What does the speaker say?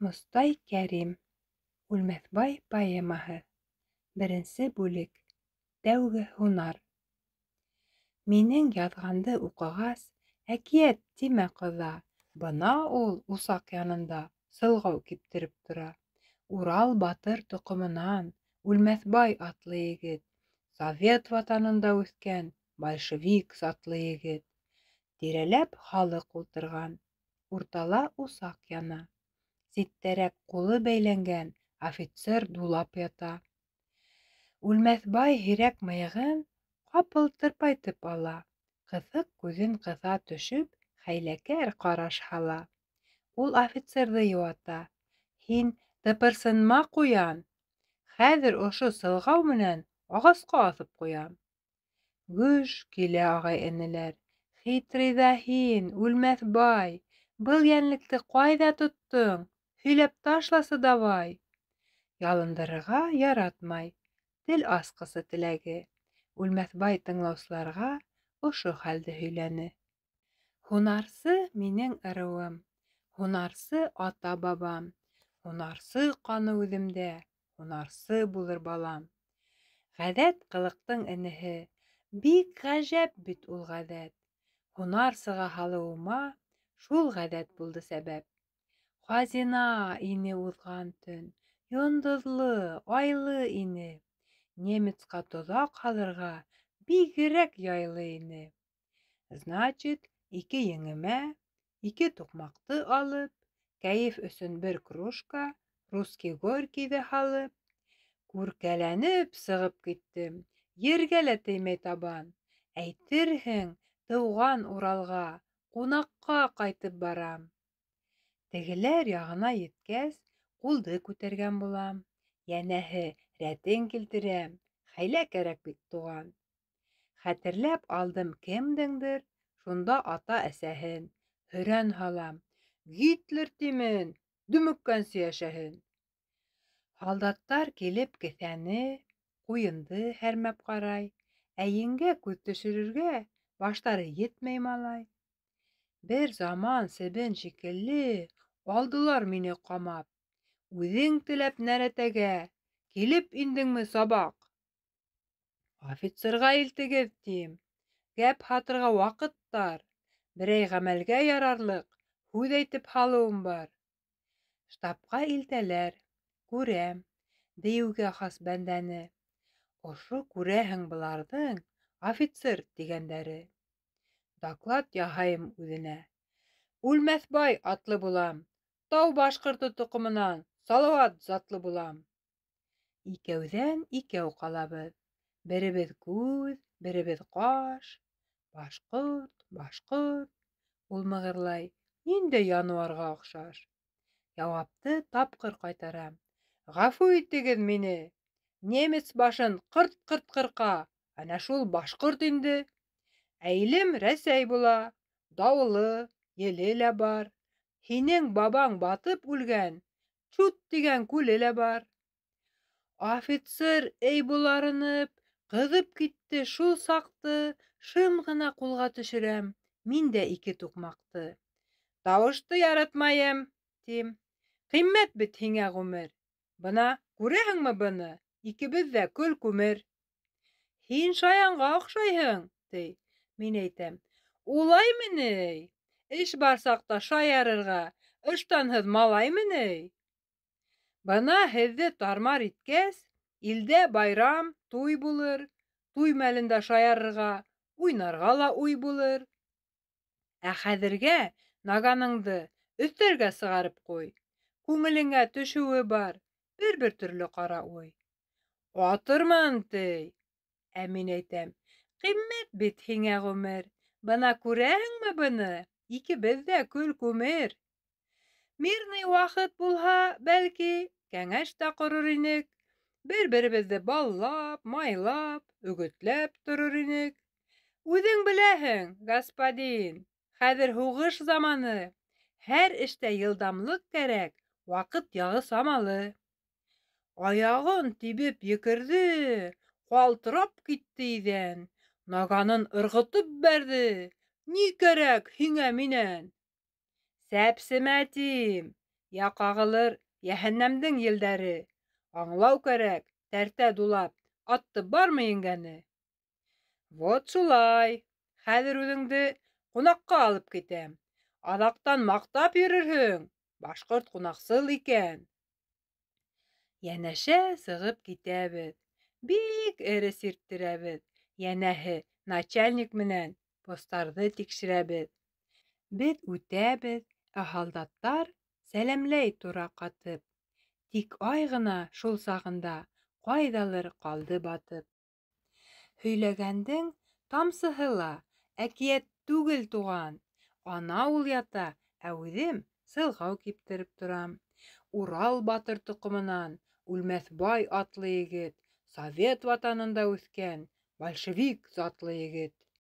Мостай Кәрим. Үлмәҫбай поэмаһы. Беренсе бүлек. Тәүге һунар. Минең яҙғанды уҡығас, әкиәт тимә, ҡоҙа, бына ул усаҡ янында сылғау киптереп тора. Урал батыр тоҡомонан Үлмәҫбай атлы егет, совет ватанында үҫкән большевик затлы егет. Тирәләп халыҡ ултырған, уртала усаҡ яна. Ситтәрәк ҡулы бәйләнгән офицер дулап ята. Үлмәҫбай һирәк мыйығын ҡапыл тырпайтып ала, ҡыҫыҡ күҙен ҡыҫа төшөп, хәйләкәр ҡараш һала. Ул офицерҙы йыуата: «Һин тыпырсынма, ҡуян, хәҙер ошо сылғау менән ағасҡа аҫып ҡуям». Гөж килә ағай-энеләр: «Хитрый ҙа һин, Үлмәҫбай, был йәнлекте ҡайҙа тоттоң, һөйләп ташласы давай!» Ялындырырға яратмай, тел асҡысы теләге. Үлмәҫбай тыңлаусыларға ошо хәлде һөйләне. Һунарсы минең ырыуым, һунарсы ата-бабам, һунарсы ҡаны үҙемдә, һунарсы булыр балам. Ғәҙәт ҡылыҡтың энеһе, бик ғәжәп бит ул ғәҙәт. Һунар сыға һалыуыма шул ғәҙәт булды сәбәп. Хазина ине уҙған төн, йондоҙло, айлы ине. Немецҡа тоҙаҡ һалырға бигерәк яйлы ине. Значит, ике еңемә ике туҡмаҡты алып, кәйеф өсөн бер кружка русский горькийҙы һалып, күркәләнеп сығып киттем, ергә лә теймәй табан. Әйтерһең, тыуған Уралға ҡунаҡҡа ҡайтып барам. Тегеләр яғына еткәс, ҡулды күтәргән булам. Йәнәһе, рәтен килтерәм, хәйлә кәрәк бит, туған. Хәтерләп алдым кемдеңдер шунда ата-әсәһен, һөрән һалам: «Гитлер, тимен, дөмөккәнсе йәшәһен!» Һалдаттар килеп кеҫәне, ҡуйынды һәрмәп ҡарай, ә еңгә күҙ төшөрөргә баштары етмәй, малай. Бер заман себен шикелле алдылар мине ҡамап. Үҙең теләп нәрәтәгә килеп индеңме, сабаҡ? Офицерға илтегеҙ, тим. Гәп һатырға ваҡыт тар, берәй ғәмәлгә ярарлыҡ һүҙ әйтеп һалыуым бар. Штабҡа илтәләр. Күрәм, дейеүгә хас бәндәне. Ошо күрәһең быларҙың офицер тигәндәре. Доклад яһайым үҙенә. Үлмәҫбай атлы булам, тау башҡорто тоҡомонан Салауат затлы булам. Икәүҙән икәү ҡалабыҙ. Беребеҙ күҙ, беребеҙ ҡаш. Башҡорт, башҡорт, ул мығырлай, ниндәй януарға оҡшаш? Яуапты тапҡыр ҡайтарам. Ғәфү итегеҙ мине. Немец башын ҡырт-ҡырт ҡырҡа, әнә шул башҡорт инде. Ә илем Рәсәй була, дауылы, еле лә бар. Һинең бабаң батып үлгән Чут тигән күле лә бар. Офицер эй боларынып, ҡыҙып китте шул саҡты, шым ғына ҡулға төшөрәм мин дә ике туҡмаҡты. Тауышты яратмайым, тим. Ҡиммәт бит һиңә ғүмер. Бына, күрәһеңме быны? Икебеҙ ҙә көл-күмер. Һин шаянға оҡшайһың, ти. Мин әйтәм, улаймы ни? Эш бар саҡта шаярырға, ыштанһыҙ малаймы ни? Бына һеҙҙе тармар иткәс, илдә байрам, туй булыр. Туй мәлендә шаярырға, уйнарға ла уй булыр. Ә хәҙергә наганыңды өҫтәлгә сығарып ҡуй. Күңелеңә төшөүе бар, бер-бер төрлө ҡара уй. Атырмын, ти. Ә мин әйтәм, ҡиммәт бит һиңә ғүмер. Бына күрәһеңме быны? Икебеҙ ҙә көл-күмер. Мирный ваҡыт булһа, бәлки, кәңәш тә ҡорор инек. Бер-беребеҙҙе баллап, майлап, өгөтләп торор инек. Үҙең беләһең, господин, хәҙер һуғыш заманы. Һәр эштә йылдамлыҡ кәрәк, ваҡыт яғы самалы. Аяғын тибеп екерҙе, ҡалтырап китте иҙән. Наганын ырғытып бәрҙе. Ни кәрәк һиңә минән? Сәпсемә, тим. Йә ҡағылыр йәһәннәмдең елдәре. Аңлау кәрәк, тәртә дулап, атты бармы еңгәне? Вот шулай. Хәҙер үҙеңде ҡунаҡҡа алып китәм. Аҙаҡтан маҡтап йөрөрһөң, башҡорт ҡунаҡсыл икән. Йәнәшә сығып китәбеҙ. Бик эре сирттерәбеҙ. Йәнәһе, начальник менән постарҙы тикшерәбеҙ. Беҙ үтәбеҙ, ә һалдаттар сәләмләй тура ҡатып. Тик ай ғына шул сағында ҡайҙалыр ҡалды батып. Һөйләгәндең тамсыһы ла әкиәт түгел, туған. Ана ул ята, ә үҙем сылғау киптереп торам. Урал батыр тоҡомонан Үлмәҫбай атлы егет, Совет ватанында үҫкән большевик затлы егет.